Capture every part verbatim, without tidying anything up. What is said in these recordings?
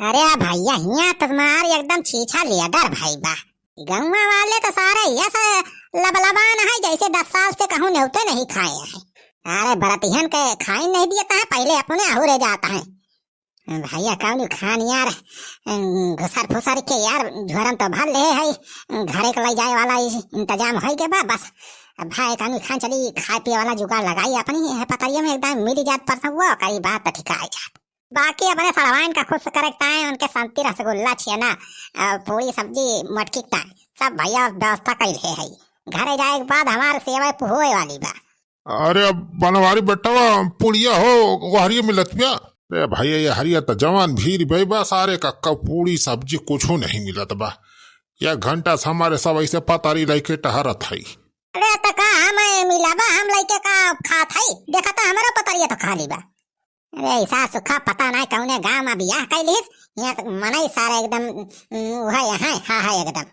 अरे भैया, हियाँ तो मार एकदम छीछा लेदर भई बा। गौवा वाले तो सारे यस लबलबान है, जैसे दस साल से कहूँ नेवते नहीं खाए हैं। अरे बरतिहन के खाई नहीं दियत है, पहले अपने अहुरे जात है। भैया कौन खान यार, घुसर फुसर के यार झोरन तो भर ले है, घरे के लई जाए वाला इंतजाम होई के बा बस। अब भाई कौन खान चली खाए पिए वाला जुगाड़ लगाई अपनी, है पतरिया में एकदम मिली जात परसौआ, करी बात तो ठिकाई जात। बाकी अपने सड़वाइन का खुश करे के ताईं उनके संती रसगुल्ला, छेना, अ, पूरी सब्जी, मटकी के ताईं सब भैया व्यवस्था कइले है। घरे जाए के बाद हमार सेवा होए वाली बा। अरे अब बनवारी बेटवा, पुड़िया हो, वहरिया मिलत बा? अरे भैया, ये हरिया त जवान भीड़ बे बा, सारे कक्का पूड़ी सब्जी कुछो नहीं मिलत बा। एक घंटा से हमारे सब ऐसे पतारी लइके टहरत हई। अरे त का हम मिला बा, हम लइके का खात हई? देखा त हमरो पतरिया तो खाली बा। अरे ऐसा सुखा पता नाय कौने गाँव में बियाह कैलिस, यहाँ तक मनई सारे एकदम, उम, उहे यहाँ, हा, हा, एकदम।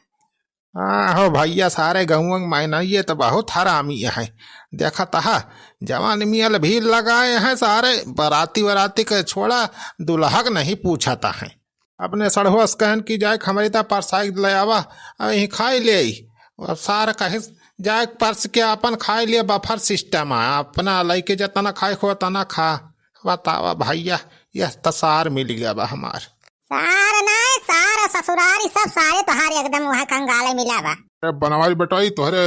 हाँ हो भैया, सारे गौवा में मनई ये तो बहुत हरामी है। देखत हा, जवान मियल भीड़ लगाए हैं सारे, बराती वराती के छोड़ा, दुल्हा के नहीं पूछत है। अपने सड़हुआ से कहन कि जाए के हमरे ता परसाई ले आवा, अ, यहीं खाई ले आई। अब सार कहे जाए के परस के अपन खाई ले, बफर सिस्टम है, अपना लइके जतना खाए को तना खा। बतावा भैया, यह त सार मिल गया बा हमार। सार नाय, सार ससुरारी सब सारे तोहार एकदम वहाँ कंगाले मिला बा। अरे बनवारी बेटवा, ई तोहरे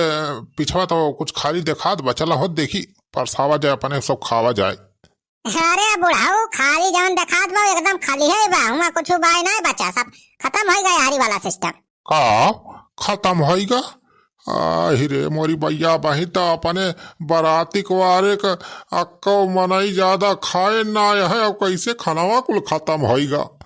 पिछवा तो कुछ खाली देखात बा, चला होत देखी, परसावा जाए, अपने सब खावा जाए। अरे बुढ़ऊ, खाली जौन देखात बा एकदम खाली है बा, हुआं कुछ बाय नाय बचा, सब खतम होई गए हरी वाला सिस्टम। का खतम होई गा? आहि रे मोरी बइया, बही त अपने बराती कुआरे क अक्को मनई ज्यादा खाए नाय है, अब कैसे खनवा कुल खतम होई गा?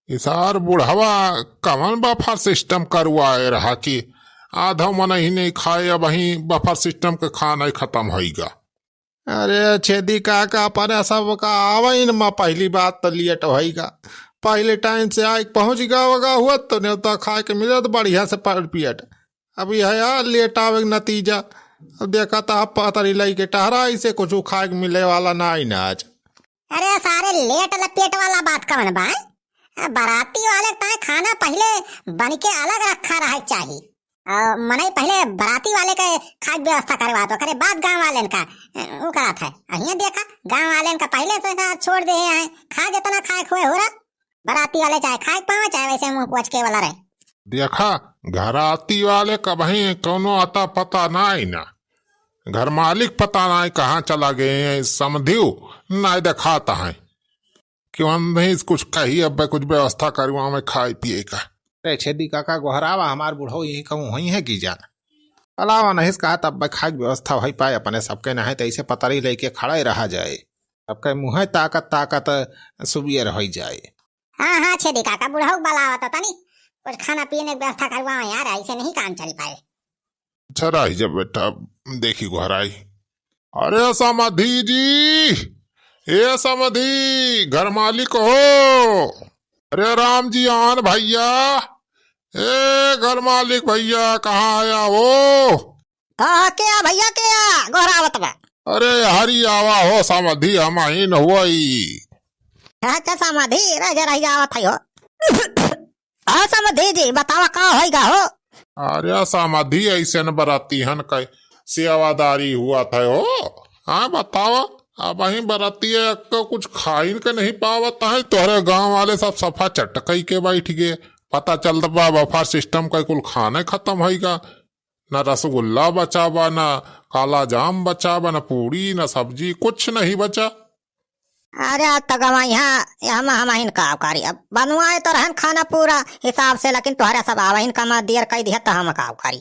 इसार बुढ़वा कवन बफर सिस्टम करवाए रहा कि आधो मनई नहीं खाए, अब ही बफर सिस्टम के खाना ही खतम होई गा। अरे छेदी काका, अपने सब का आवइन मा पहली बात तो लेट होइगा। पहले टाइम से आइक पहुँच गवा हुआ तो नेवता खाए के मिलत बढ़िया से पर पेट। अब यह यार लेट आवे के नतीजा। अब देखा तो पतरी लइके टहरा, इसे कुछ खाए के मिले वाला ना ही ना आज। अरे सारे लेट लपेट वाला बात कवन बा? आ, बराती वाले के ताईं खाना पहिले बन के अलग रखा रहे के चाही। आ, मनई पहिले बराती वाले के खाए के व्यवस्था करवात, ओकरे बाद गाँव वालेन का, अ, उ करात है। अहियाँ देखा, गाँव वालेन का पहिले से ना छोड़ दे हैं, खा जितना खाए के होए हो रहा। बराती वाले चाहे खाए के पावे, चाहे वैसे मुँह पोछ के वाला रहे। देखा, घराती वाले कबहीं कौनो अता पता नाई ना। घर मालिक पता नाई कहाँ चला गए हैं, समधियो नाई देखात हैं। कि हम नहीं कुछ कही, अब कुछ व्यवस्था करवावे खाए पिए का। अरे छेदी काका गोहरावा, हमार बुढ़ऊ यहीं कहूँ होई है कि जान। अलावा नहीं कहा तब खाए के व्यवस्था होई पाए, अपने सबके नहीं तो ऐसे पतरी लेके खड़ा ही रहा जाए। सबके मुँह ताकत ताकत सुबियर होई जाए। हाँ, हाँ, छेदी काका, बुढ़ऊ के बलावा तो तनी कुछ खाना पीने की व्यवस्था करवावे यार, ऐसे नहीं काम चल पाए। अच्छा रही जब बेटा, देखी गोहराई। अरे समधी जी, ए समधी, घर मालिक हो। अरे राम जी आन भैया, ए घर मालिक भैया, कहाँ आया हो? हाँ, हाँ, के आ भैया, के आ? गोहरावत बा। अरे हरी आवा हो समधी, हम आइन हुई। अच्छा समधी, रह जा, रह जा, आवत है हो। हाँ समधी जी, बतावा का होइगा हो? अरे समधी, ऐसे न बरातिहन का सेवादारी हुआ था हो। हाँ बतावा, अब ही बरातिया को कुछ खाइन के नहीं पावत है, तोहरे गाँव वाले सब सफा चटकई के बैठ गए। पता चलत बा बफर सिस्टम का कुल खाने खतम होइगा। ना रसगुल्ला बचा बा, ना काला जाम बचा बा, ना पूड़ी, ना सब्जी, कुछ नहीं बचा। अरे, त गवा यहाँ, हम, हम हिन का करी? अब बनवाए तो रहन खाना पूरा हिसाब से, लेकिन तोहरे सब आवहिन कमा दियर कई दिया, त हम का करी?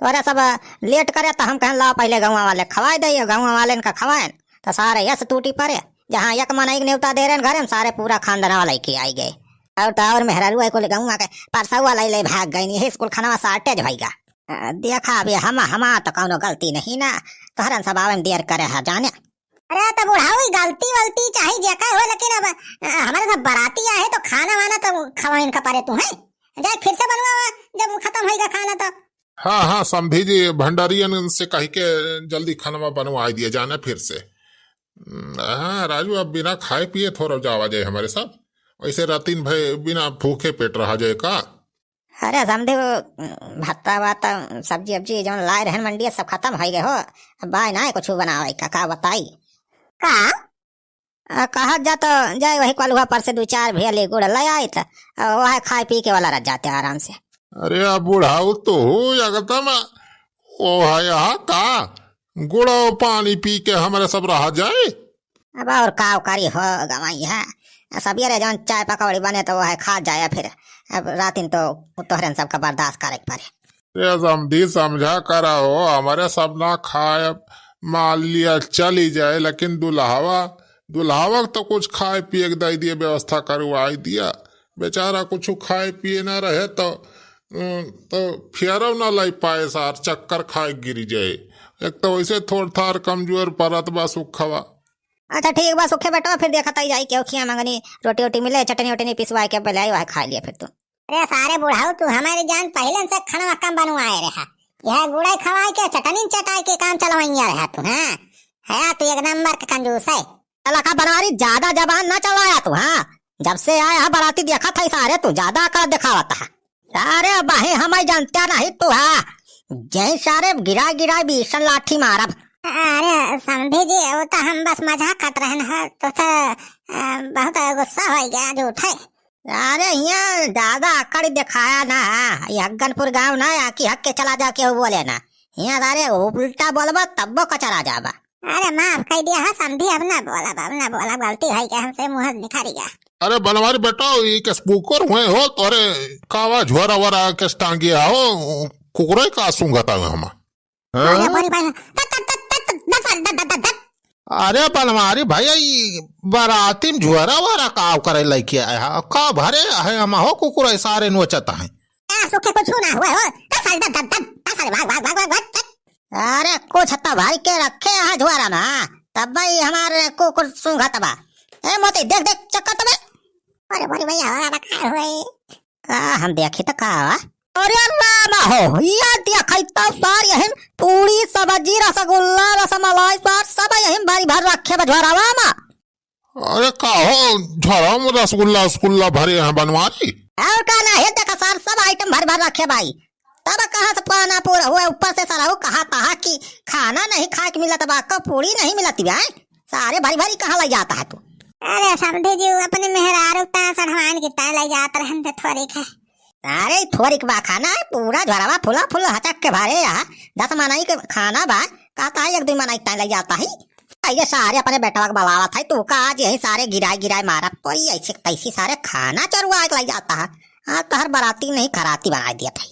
तोहरे सब लेट करे, त हम कहन, "लाओ, पहले गौवा वाले खवाए दे।" गौवा वाले इनका खवाएन, त सारे यस टूटी पड़े। जहाँ एक मनई के नेवता दे रहे घरे में, सारे पूरा खानदान वाले के आई गए। और तो और मेहरारू है कुल गौवा के परसौआ ले ले भाग गई, यही स्कूल खाना shortage होइगा। अ, देखा, अभी हम, हमार तो कौनो गलती नहीं ना, तोहरन सब आवे में देर करे है जाने। अरे, तो बुढ़ाऊ, ई गलती वलती चाहे जेकर हो, लेकिन अब, अ, हमारे सब बराती आए तो खाना वाना तो खवाइन का परे तू है। जाए फिर से बनवावा, जब खतम होइगा खाना तो। हाँ, हाँ, समधी जी, भंडारियन से कह के जल्दी खाना बनवा दिया जाना फिर से। हम्म, हाँ, राजू, अब बिना खाए पिए थोड़ा जावा जाए हमारे साथ। ऐसे रातिन भय बिना भूखे पेट रहा जाए का? अरे समधी, वो भत्ता वाता, सब्जी अब्जी जौन लाए रहन मंडी, सब खतम होइ गए हो। अब बाय ना कुछ बनावे का, का बताई? का? आ, कहत जा तो जाए वही कलुआ पर से दू चार भेली गुड़ ले आई त, आ, वह खाए पी के वाला रह जाते आराम से। अरे अब बुढ़ाऊ तो हो एकदम, ओ है यहाँ का गुड़ और पानी पी के हमारे सब रह जाए। अब और का करी हो गवाई है, सवेरे जौन चाय पकौड़ी बने तो वह खा जाए, फिर अब रातिन तो तोहरन सबका बर्दाश्त करे के पड़े। ए समधी, समझा करा हो, हमरे सब ना खाए, मान लिया चली जाए, लेकिन दुल्हावा, दुल्हावा के तो कुछ खाए पिए के दे दिए, व्यवस्था करवाई दिया। बेचारा कुछ खाए पिए ना रहे तो, अम, तो फियरो ना लाई पाए सार, चक्कर खाए गिरी जाए। एक तो वैसे थोड़ थार कमजोर परत बा सुखवा। अच्छा ठीक बा सुखे बेटवा, फिर देखत आई जाई केहू खिया मंगनी रोटी ओटी मिले, चटनी ओटनी पिसवाए के पहले आई, वह खा लिया फिर तू। अरे सारे बुढ़ाऊ, तू हमारी जान पहले से खनवा कम बनवाए रहा। यह गुड़ाई खवाए के, चटनी चटाई के काम चलवाइया रहा तू, हाँ? है तू एक नंबर का कंजूस है। चला का बनवारी, ज्यादा जबान ना चलाया तू, हाँ? जब से आया है बराती देखत है सारे, तू ज्यादा अकड़ दिखावत है। अरे बाही, हमें जानता नहीं तू, हाँ? जय सारे गिरा गिरा बीसन लाठी मारब। अरे समधी जी, वो तो हम बस मजाक करत रहन है, तो, तो, अ, बहुत गुस्सा हो गया, झूठ है। अरे, हियाँ ज्यादा अकड़ दिखाया ना, ये हग्गनपुर गाँव ना, यहाँ की हक के चला जा, केहू बोले ना। हियाँ सारे उल्टा बोलबा, तब्बो कचरा जाबा। अरे, माफ कर दिया है समधी, अब ना बोलब, अब ना बोलब, गलती है कि हमसे मुँह निखारी गया। अरे, बनवारी बेटा, ये कस कुकुर हुए हो, तोरे कावा झोरा वोरा कस टांगिया हो, कुकुरे का सूंघता है हम। अरे हाँ? बोरी भाई, तत, तत, तत, तत, दस, दस, दस, दस, दस। अरे बनवारी भैया, ई बराती में झोरा वोरा काव करे लइके आए हा? का भरे है हम हो कुकुर सारे नोचत हैं। आ, सुखे कुछ ना हुआ हो। दस, दस, दस, दस, दस, भाग, भाग, भाग, भाग, भाग, भाग। अरे कुछ तो भर के रखे हैं झोरा में, तब भाई हमारे कुकुर सूंघत बा। ए मोती, देख, देख, चक्कर तबे। अरे बोरी भैया, हो रहा का हुए? आ, हम देखी तो का बा? अरे रामा हो, या देखई तो सार यही पूरी सब्जी, रसगुल्ला, रसमलाई, सार सब यही भरी भर रखे बा झोरावा मा। अरे का हो, झोरावा मा रसगुल्ला, रसगुल्ला भरे हैं बनवारी? और का ना, ये देखा सार सब item भर भर रखे बाई। तब कहाँ से पाना पूरा हुआ, ऊपर से सारा वो कहा तहा कि खाना नहीं खाए के मिलत बा, को पूरी नहीं मिलत बा, हैं? सारे भरी भरी कहाँ लइ जात है तू? अरे समधी जी, अपने मेहरारू ता सढ़वान की ता लइ जात रहन थे थोड़ी के। अरे थोड़ी के बा खाना है, पूरा झोरावा फुला फुल हचक के भरे यहाँ। दस मनई के खाना बा, कहता है एक दो मनई ता लइ जाता है। ये सारे अपने बेटवा के बलावत है, तू का आज यही सारे गिराए गिराए मारब, कोई ऐसे तैसी सारे खाना चरुआ के लइ जाता है। आज तोहर बराती नहीं खराती बनाए दिया था।